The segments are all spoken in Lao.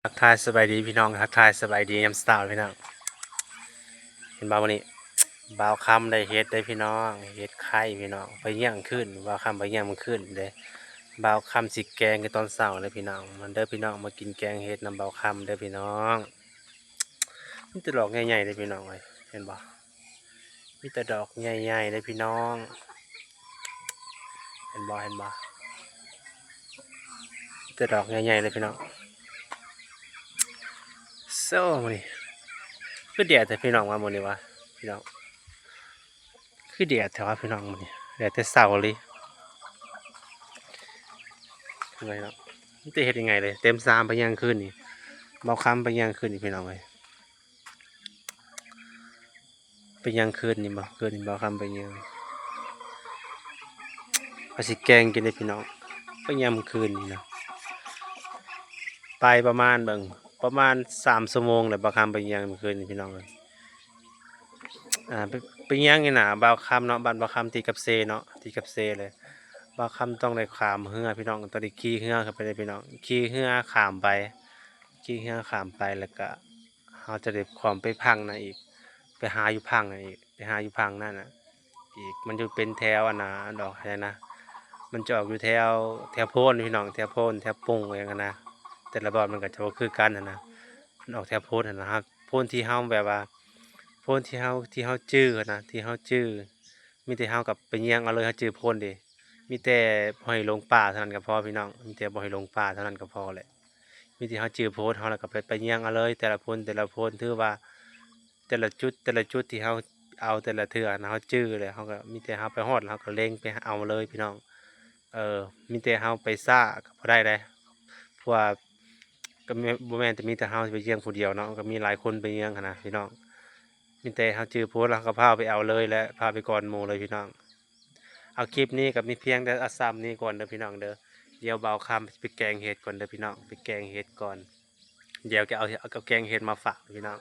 ທັກທາຍສະບາຍດີພີ່ນ້ອງ ທັກທາຍສະບາຍດີຍາມເຊົ້າພີ່ນ້ອງ. ເຫັນບໍ່ມື້ນີ້ ບ່າວຄຳໄດ້ເຫັດເດ້ພີ່ນ້ອງ ເຫັດໄຂ່ພີ່ນ້ອງ ໄປຍ່າງຄືນ ບ່າວຄຳໄປຍ່າງມື້ຄືນເດ້. ບ່າວຄຳຊິແກງໃນຕອນເຊົ້າເດ້ພີ່ນ້ອງ ມາເດີພີ່ນ້ອງ ມາກິນແກງເຫັດນຳບ່າວຄຳເດີພີ່ນ້ອງ. ມີແຕ່ດອກໃຫຍ່ໆເດ້ພີ່ນ້ອງເອີຍ ເຫັນບໍ່? ມີແຕ່ດອກໃຫຍ່ໆເດ້ພີ່ນ້ອງ ເຫັນບໍ່ ເຫັນບໍ່? ມີແຕ່ດອກໃຫຍ່ໆເດ້ພີ່ນ້ອງ. ໂອ້ ມື້ນີ້ຄືແດດແທ້ພີ່ນ້ອງວ່າ ມື້ນີ້ວ່າພີ່ນ້ອງ ຄືແດດແທ້ວ່າພີ່ນ້ອງ ມື້ນີ້ແດດແຕ່ເຊົ້າເລີຍ. ເຫັນບໍ່ພີ່ນ້ອງ ມີແຕ່ເຫັດໃຫຍ່ໆເລີຍ ເຕັມຊາມໄປຍ່າງຄືນນີ້ ບ່າວຄຳໄປຍ່າງຄືນນີ້ພີ່ນ້ອງເອີຍ. ໄປຍ່າງຄືນນີ້ບໍ່ ຄືນນີ້ບ່າວຄຳໄປຍ່າງ ວ່າຊິແກງກິນເດ້ພີ່ນ້ອງ. ໄປຍ່າງມື້ຄືນນີ້ນະ ໄປປະມານເບິ່ງ ປະມານສາມຊົ່ວໂມງແຫຼະ ບ່າວຄຳໄປຍ່າງມື້ຄືນນີ້ພີ່ນ້ອງເອີຍ. ອ່າ ໄປ ໄປຍ່າງຢູ່ໜ້າບ່າວຄຳເນາະ ບ້ານບ່າວຄຳຕິດກັບເຊເນາະ ຕິດກັບເຊເລີຍ. ບ່າວຄຳຕ້ອງໄດ້ຂ້າມເຮືອພີ່ນ້ອງ ຕ້ອງໄດ້ຂີ່ເຮືອເຂົ້າໄປເດ້ພີ່ນ້ອງ ຂີ່ເຮືອຂ້າມໄປ ຂີ່ເຮືອຂ້າມໄປ ແລ້ວກະ ເຮົາຈະໄດ້ຂ້ອມໄປພັງນະອີກ ໄປຫາຢູ່ພັງນະອີກ ໄປຫາຢູ່ພັງນັ້ນນະອີກ. ມັນຈະເປັນແຖວອັນນ່າ ດອກຫຍັງນະ ມັນຈະອອກຢູ່ແຖວ ແຖວໂພນພີ່ນ້ອງ ແຖວໂພນ ແຖວປຸງຫຍັງຫັ້ນນະ. ແຕ່ລະບ່ອນມັນກະຈະບໍ່ຄືກັນຫັ້ນນະ ມັນອອກແຖວໂພນຫັ້ນນະ. ໂພນທີ່ເຮົາແບບວ່າ ໂພນທີ່ເຮົາ ທີ່ເຮົາຈື່ຫັ້ນນະ ທີ່ເຮົາຈື່ ມີແຕ່ເຮົາກັບໄປຍ່າງເອົາເລີຍ ເຮົາຈື່ໂພນເດ້. ມີແຕ່ບໍ່ໃຫ້ຫຼົງປ່າເທົ່ານັ້ນກໍພໍພີ່ນ້ອງ ມີແຕ່ບໍ່ໃຫ້ຫຼົງປ່າເທົ່ານັ້ນກໍພໍແຫຼະ. ມີແຕ່ເຮົາຈື່ໂພນເຮົາ ແລ້ວກໍໄປ ໄປຍ່າງເອົາເລີຍ ແຕ່ລະໂພນ ແຕ່ລະໂພນ ຖືວ່າແຕ່ລະຈຸດ ແຕ່ລະຈຸດທີ່ເຮົາເອົາແຕ່ລະເທື່ອນະ ເຮົາຈື່ແລ້ວ ເຮົາກໍມີແຕ່ເຮົາໄປຮອດ ເຮົາກໍເລັງໄປເອົາເລີຍພີ່ນ້ອງ. ເອີ ມີແຕ່ເຮົາໄປຊ້າກໍບໍ່ໄດ້ເດ້ ເພາະວ່າກໍແມ່ນ ບໍ່ແມ່ນແຕ່ມີແຕ່ເຮົາໄປຍ່າງຜູ້ດຽວເນາະ ກໍມີຫຼາຍຄົນໄປຍ່າງຫັ້ນນະພີ່ນ້ອງ. ມີແຕ່ເຮົາຈື່ໂພນ ເຮົາກໍພາໄປເອົາເລີຍ ແລະ ພາໄປກ່ອນໝູ່ເລີຍພີ່ນ້ອງ. ເອົາ ຄລິບນີ້ກໍມີພຽງແຕ່ສ່ຳນີ້ກ່ອນເດີພີ່ນ້ອງເດີ. ດຽວບ່າວຄຳໄປແກງເຫັດກ່ອນເດີພີ່ນ້ອງ ໄປແກງເຫັດກ່ອນ. ດຽວກໍເອົາ ເອົາແກງເຫັດມາຝາກພີ່ນ້ອງ.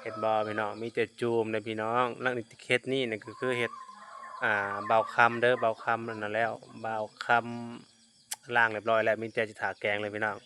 ເຫັນບໍ່ພີ່ນ້ອງ ມີແຕ່ຈູມເດີພີ່ນ້ອງ. ຫຼັງຈາກເຫັດນີ້ນະ ກໍຄືເຫັດ ອ່າ ບ່າວຄຳເດີ ບ່າວຄຳນັ້ນແລ້ວ ບ່າວຄຳລ້າງຮຽບຮ້ອຍແລ້ວ ມີແຕ່ຊິຖ້າແກງເລີຍພີ່ນ້ອງ.